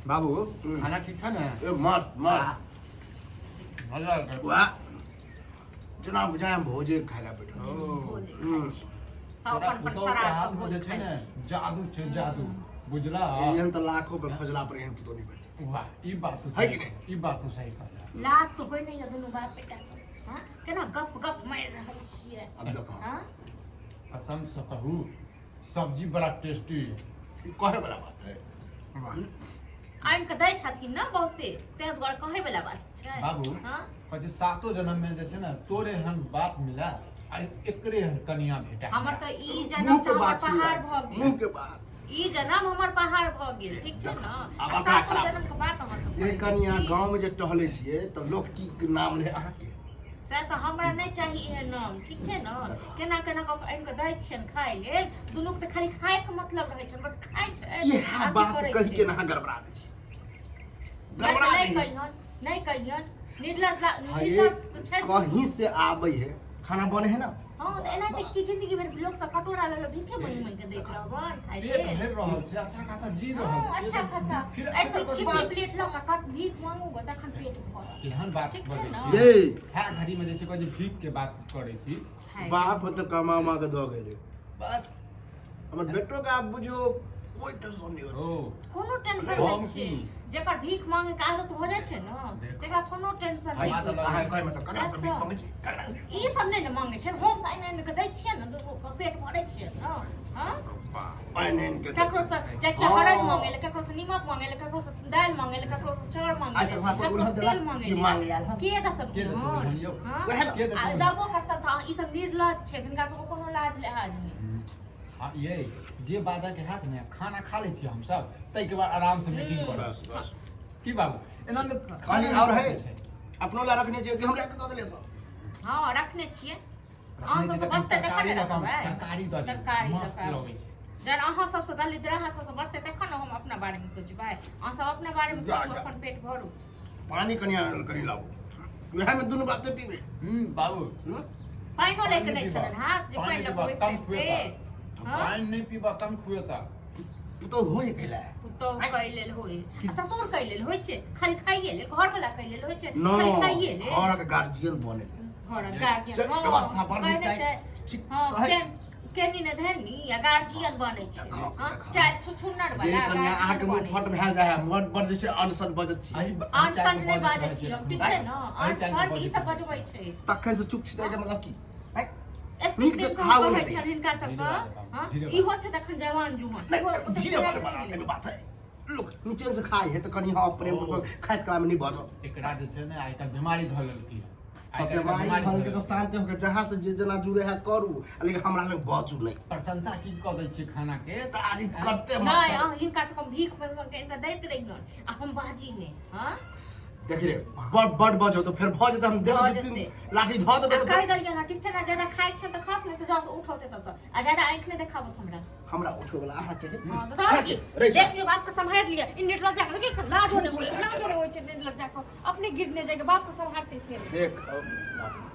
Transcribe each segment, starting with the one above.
बाबू खाना ठीक छै ने? ए मस्त मस्त। मजा आयल। वाह, जेना बुझाय हम भोजे खाय ला बैठल छी। ओ भोजे हम्म। खाइ छी सब तोरा अपन अपन पुतहु के सराध हाथ के मे भोज जे छै खाइ ने छी। जादू छै जादू, बुझला? एहन तऽ लाखों पर खोजला पर एहन पुतोह नहि भेटतै। वाह, ई बात तो है सही कि नहि? ई बात तो सही कहला। लाज तऽ होइ नहि यऽ दुनू बाप बेटा के? हाँ, केना गप गप मारि रहल छियै? आब देखो। हाँ। कसम से कहू, सब्जी बड़ा टेस्टी है। ई कहे वाला बात है। वाह। आनि कऽ दै छथिन ने बहुते, ताहि दुआरे कहै वला बात छै। बाबू। हाँ। कहै छै सातो जन्म में जे छै ने तोरे एहन बाप मिला आ एकरे एहन कनिया भेटा। हमर तऽ ई जन्म मुँह के तऽ हमर बात पहाड़ छियै, भऽ गेल। मुँह के बात। ई जन्म हमर पहाड़ भऽ गेल, ठीक छै ने? आब आ अपना सातो खराब। जन्म के बात अहाँ सब ये करै कनिया छी। गाँव में जे टहले छियै तऽ लोक की नाम ले अहाँके? से तऽ हमरा नहि चाही एहन नाम, ठीक छै ने? केना केना कऽ कऽ आनि कऽ दै छियनि खाय लेल। दुनूके तऽ खाली खायके मतलब रहै छनि, बस खाइ छै। इएह अथी बात करै कहि छै। के ने अहाँ गड़बड़ा दै छियै। नहि गड़बड़ा नहि दै है। कहियन, नहि कहियन। निर्लज हाय, निर्लज तऽ छै। कहीं से आबै है, खाना बने है ना। हँ, तऽ एनाहिते की जिंदगी भरि लोक सब कटोरा लऽ लऽ भीखे मांगि मांगि कऽ दैत रहबन खाय पेट लेल? भरि रहल छै, अच्छा खासा जी रहल हँ, छै। अच्छा खासा फिर ऐसे छिपी बस। प्लेट लऽ कऽ कट भीख मांगू गऽ तखन पेट भरत। केहन बात ठीक छै बजै ने? छी? ये खाय घड़ी में जे छै कहै छै भीख के बात करै छी। खाय बाप तऽ कमा उमा के दऽ गेलै। बस। हमर बेटो के आब बुझियौ कोई टेंशन नहीं होत। ओ कोनो टेंशन हम नहि छै। की? जेकर भीख मांगे के आदत भऽ जाइ छै ने तकरा कोनो टेंशन नहि बात होइ छै। अहाँ कहै मतलब ककरा से भीख मांगै छी, ककरा से? ई सब नहि ने मांगे छै, हम तऽ आनि आनि कऽ दै छियै ने, दुनू के पेट भरै छियै ने। हँ। आनि आनि के दै ककरो से जाइ छियै हँ। हरद मांगे ले, ककरो से नीमक मांगे ले, ककरो से दालि मांगे ले, ककरो से चाउर मांगे आइ ले, तक हमरा कोई ककरो से उलहन तेल देलक मांगे कि ले। मांगे आयल हम? के देतन के देतन उलहन? उलहन यौ? हँ? वएह ने। के देतन आ उलहन? देबो करतन तऽ ई सब निर्लज छै, हिनका सबके कोनो लाज लिहाज नहि। हाँ, ये जे बाजा के हाथ में खाना खा लै छियै हमसब, ताहिके बाद आराम से मीटिंग करब। बस बस। की बाबू, एना में खाली और है अपनो ला रखने छियै कि हमरा के दऽ देले सब? हँ, रखने छियै। अहाँ सबसँ बचतै तखन ने रखबै। तरकारी दऽ दियौ, तरकारी मस्त दऽ कऽ। लगै छै। जहन अहाँ सबसँ दलिद्राहा सबसँ बचतै तखन ने हम अपना बारेमे सोचबै। अहाँ सब अपना बारेमे जा, सोचू, जा। अपन पेट भरू। पानी कनि आनल कनि लाबू, उएह में दुनू बाते पीबे। बाबू। हम्म? पानिओ लैके पानि नहि पीबा। छलनि हाथ जे पानि पानि लऽ पीबा, कऽ कम बैसतै से। खुएता। हँ? पानि नहि पीबा कम खुएता। पुतोह होय गेलै। पुतोह कै लेल होइ आ ससुर कै लेल होइ छै? खाली खाइए लेल? घरवला कै लेल होइ छै? नो। खाली खाइए लेल? घरक गार्जियन बने। घरक गार्जियन। चल, हँ, व्यवस्था बड़ कहने नीक छै। ठीक। हँ। कहै- केनी ने धनी आ गार्जियन बनै छै। देखो, हँ, देखो। चाहे छुछुन्नर जे वाला कनिया अहाँके गार्जियन मुँह बनै फट छै। भए जाइ है, बड़ बड़ जे छै अनसन बजत छी। आन सन नहि बाजै छी हम, ठीक छै ने? आन सन ई सब बजबै छै। तखन से चुप छी तऽ एकर मतलब की? आँय? एतेक नीक से दिन से हम खाउ कहै नहि। छल हिनका सबके। धीरे हँ, बाजू, इहो छै तखन जवान जुआन। नहि, इहो ओतेक धीरे पूरा बाजै नहि वाला गेलै। एहिमे बात है। लोक नीचे से खाइ है तऽ कनि हँ प्रेम पूर्वक खाइत काल में नहि बाजब। एकरा जे छै ने आइ काल्हि बीमारी धऽ लेलकै। तऽ बीमारी धऽ लेलकै तऽ शान्त होके जहाँ से जे जेना जुड़े है करू, लेकिन हमरा लग बाजू नहि। प्रशंसा की कऽ दै छियै खाना के? तारीफ करते नहि। मारते। अहाँ हिनका सबके हम भीख मांगि मांगि के इनका दैत रहियन आ हम बाजी नहि। हँ। देख रे, बड़ बड़ बजो तऽ फेर भऽ जेतै, हम देख भऽ दू तीन जेतै। लाठी धऽ देबै आ तऽ कहि फेर देलियन हँ, ठीक छै ने? ज्यादा खाइ छै तऽ खात, नहि तऽ जाउ उठौते तऽ आ ज्यादा आँखि नहि देखाबत हमरा। हमरा उठे वाला अहाँके है? हँ, तऽ अहाँके रहि जाउ। देख लियौ, बापके सम्हारि लिअ। ई निर्लज्जा के देखियौ, लाजो नहि होइ छै, लाजो नहि होइ छै निर्लज्जा के। अपने गिरने जाइके बापके सम्हारतै से नहि। देख।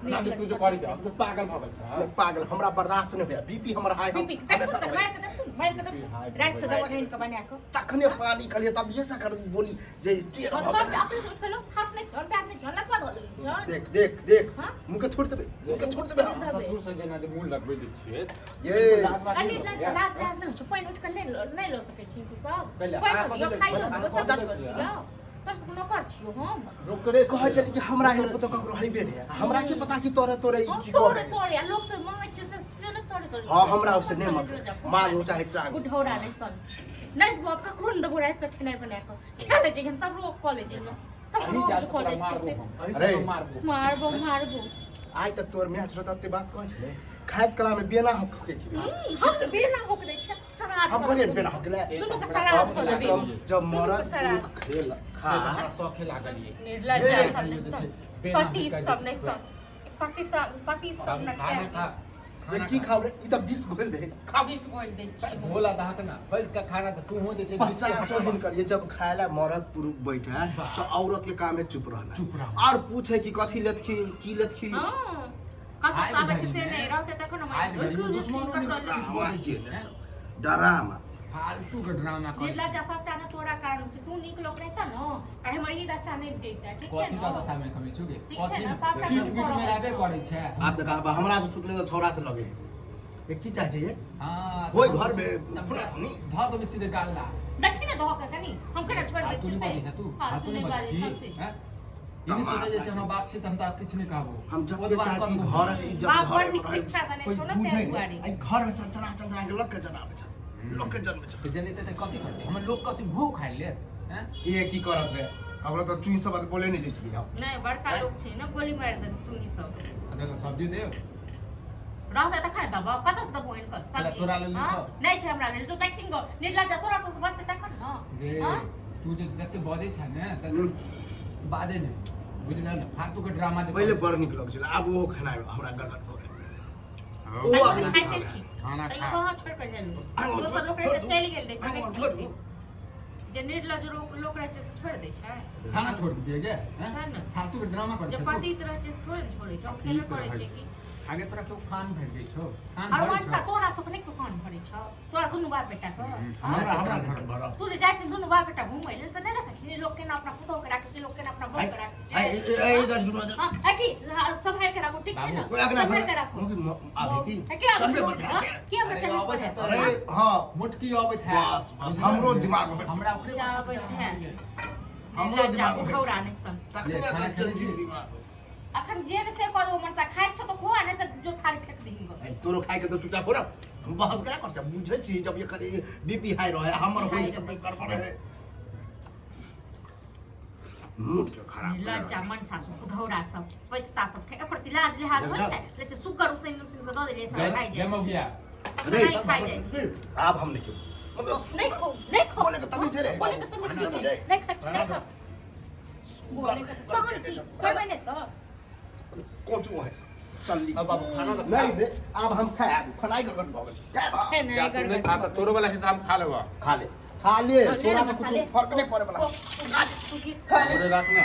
ना तू जो करी जा, तू पागल भऽ गेल छह। नहि, पागल हमरा बर्दाश्त नहि होइया, बीपी हमर हाई। बीपी देखू तऽ, मारि कऽ देखू, मारि कऽ देखू, राति से दवा आनि कऽ बना कऽ। तखने पानी कहलियै तब ये से कर बोली जे टेर और भऽ तब गेल। अपने से उठेलो हाथ नहि छल, पैर नहि छल, लगवा धऽ लेने छल। देख देख देख। हाँ? मुँह के थोड़ि देबै, मुँह के थोड़ि देबै हम। ससुर से जेना जे मुँह लगबै जे छियै। ये। लाज बात कनि नहि लाज लगैया? लाज लाज नहि होइ छै? पानि उठि कऽ नहि लऽ सकै छी तू सब? कैला? पानि अहाँ दियौ, कथी खाइयो लेल- दियौ, अहाँ सब कथी किछु लेल- दियौ। तोर सबके नौकर छियौ हम? रोकरे कहै छली कि हमरा एहन पुतोह ककरो हेबे नहि है। हमरा की पता कि तोरे तोरे ई हम की तोरे करे। तोरे आ लोक से मांगै छियै से से नहि तोरे तोरे। हाँ, हमरा ओहिसँ नहि मतलब। मांगू चाहे चांगू। गुढौरा नहि तन नहि बाप, ककरो नहि देबो राति से खेनाइ बना कऽ खा लै छै, सब रोग कऽ लै छै, सब अही रोग चाहत कऽ तोरा दै छियै मारबो से। हम, अही अरे। चाहत मारबो। मारबो मारबो। आइ तक तोर माय छलो तते बात कहै छलै, खाइत कला में बेना हम खोके की? हम तऽ बेना होक दै छियै, श्राद्ध हम कहलियै बेना होके ले। दुनू के श्राद्ध कऽ कम से देबै। कम जब दुनू के मरद श्राद्ध। पुरुष खेल से खा तऽ हमरा शौखे लागल ये। निर्लज्ज ए, सब नहि तऽ बेना पतित होके सब जे नहि छै। तऽ पतित पतित सब बाबू, खाना नहि। खा। रे खाना की खा। खाव रे? ई तऽ विष घोल दे खा। विष घोलि दै छियै। भोला दहक ना बैस के खाना तऽ तू हो जे छै बीच के 50 दिन करिए, जब खाए ला मर्द पुरुष बैठे तो औरत के काम है चुप रहना। चुप रहना। और पूछे कि कथी लेतखिन, की लेतखिन। हँ, कतऽ से आबै छै से नहि रहतै तखन हम आइ घड़ी में दुश्मनो कतऽ नहि लेतै। ड्रामा के ने छौ, डरामा। फालतू के ड्रामा कर। निर्लज्जा सबटा ने तोरा कारण छै। तू नीक लोक रहता न आर हमर ई दशा नहि भेटता, ठीक छै कथी न? का दशा में कमी छुगे? ठीक छै कथी ने, सबटा सीट काम बीट में करऽ रहबे करै छै। आब देखा, आब हमरा से छुटले तऽ छौड़ा से लगे ये की चाहे छै ये? हाँ। ओहि घर में खुना खुनी। धऽ देबै सीधे गाला। देखी ने धऽ के कनी हम केना छोड़ि दै तू छियै नहि से। बाजै छै तू? हाँ, हाँ, तू नहि बाजै छी छह से। हैं? ई नहि सोचै जे हमर बाप छै तऽ हम तऽ किछु नहि कहबो। हम ओ जते बात चाहे छी करू। घर जब बाप घर बड़ नीक शिक्षा देने कोई छौ ने, बुझै ताहि नहि। दुआरे। एहि घर में चंचला चंचला के लग के जनाबै छै, लोक के जन्म छै। तऽ जनेतै तऽ कथी करतै? हमर लोक कथी भूख खाइ लेत हैं? के की करत रे? ककरो तऽ चुई सब बात बोले नहि दै छियै हम। नहि, बड़का लोक छै ने, गोली मारि देत तू ई सब। आ देखो, सब्जी देब। रहतै तखन देबौ, कतऽ से देबौ हिनकर सब्जी? तोरा लेल हाँ? लिखब। नहि छै हमरा लेल। तू देखिन गो निर्लज्जा, तोरा सब बचतै तखन ने। रे हाँ? तू जे जते बजै छै ने तते बाजै ने, बुझल ने? फालतू के ड्रामा जे पहिले बड़ नीक लगै छलै, आब ओहो खेनाइ हमरा गड़बड़ भऽ गेल। ओ तैयो आब तऽ खाइते छी। खाना तैयो खा। कहाँ छोड़ि कऽ गेलहुँ? दोसर लोक रहै तऽ चलि गेल रहै, आंगन नहि छोड़ि खाइते। जे निर्लज लोक लोक रहै छै से छोड़ि दै छै? खाना छोड़ दिए गे हैं? खाना। फालतू के ड्रामा करै जे छै तू। पतित रहै छै से थोड़े ने छोड़ै छै, ओ खेबे ठीक करै रहै छै छै। कि। आगे तोरा केओ खान भरि दै छौ? खान और भरै मनसा छौ? तोरा सब नहि कान भरै छौ, तोरा दुनू बाप बेटा के? हमरा हमरा भरब। तू जे जाइ छै दुनू बाप बेटा घूमै लेल से नहि देखै छी लोक केना अपना पुतोह के राखै छै, लोक केना अपना बहू के राखै छै? इधर सुनो। हाँ, आ की सम्हारि के राखू, ठीक छै ने? कोई अगला सम्हारि के राखू। आबे की? आ के आबै चलबे छै? पर हाँ? के हमरा अरे, चलबे अबै पर छै तऽ। अरे हाँ। मोटकी अबैत है। बस बस, हमरो दिमाग में हमरा ओकरे की आबै है? हमरो दिमाग में उठौरा नहि तन। तखने ले, खाना अगर चल खेने छी? दिमाग में। अखन जे ने से कह देबो मनसा, खाइ छौ तऽ खुआ, नहि तऽ जो थारी फेंक दही गो। ए, तोरो खाय के तो चुपचाप हो ना, हम बहस क्या कर बुझै छी जब एकर बीपी हाई रहे हमर होई हाई तऽ रहै। गड़बड़ है, मूड के खराब कर लज्जा मनसा सब कुढौरा सब पैचता सब खाइ, एकर लाज लिहाज होइ छै? ले छै सुगर उसैन उसैन के दऽ देलियै, सब खाइ जाइ जय छै। मौगिया। अपना नहि खाइ जाइ छै। आब हम नहीं खेबै, मतलब नहि खाउ, नहि खाउ। बोले के तमीज रे। बोले के तमीज नहि छै। नहि खाइ छै, नहि खाउ। बोले के तहन की करबै? नहि तऽ कोचू है चल। अब बाबू खाना तऽ नहीं रे, आब हम खायब, खनाइ गड़बड़ भऽ गेल। खायब हम। हे, नहि जा, तू नहीं गड़बड़ खा तऽ तोरो वाला हिसाब खा लेबा। खा ले, खा ले। ले तोरा ने तऽ मसाले। कुछ फर्क नहीं पड़े वाला। तू खा ले। तोरे राख ना।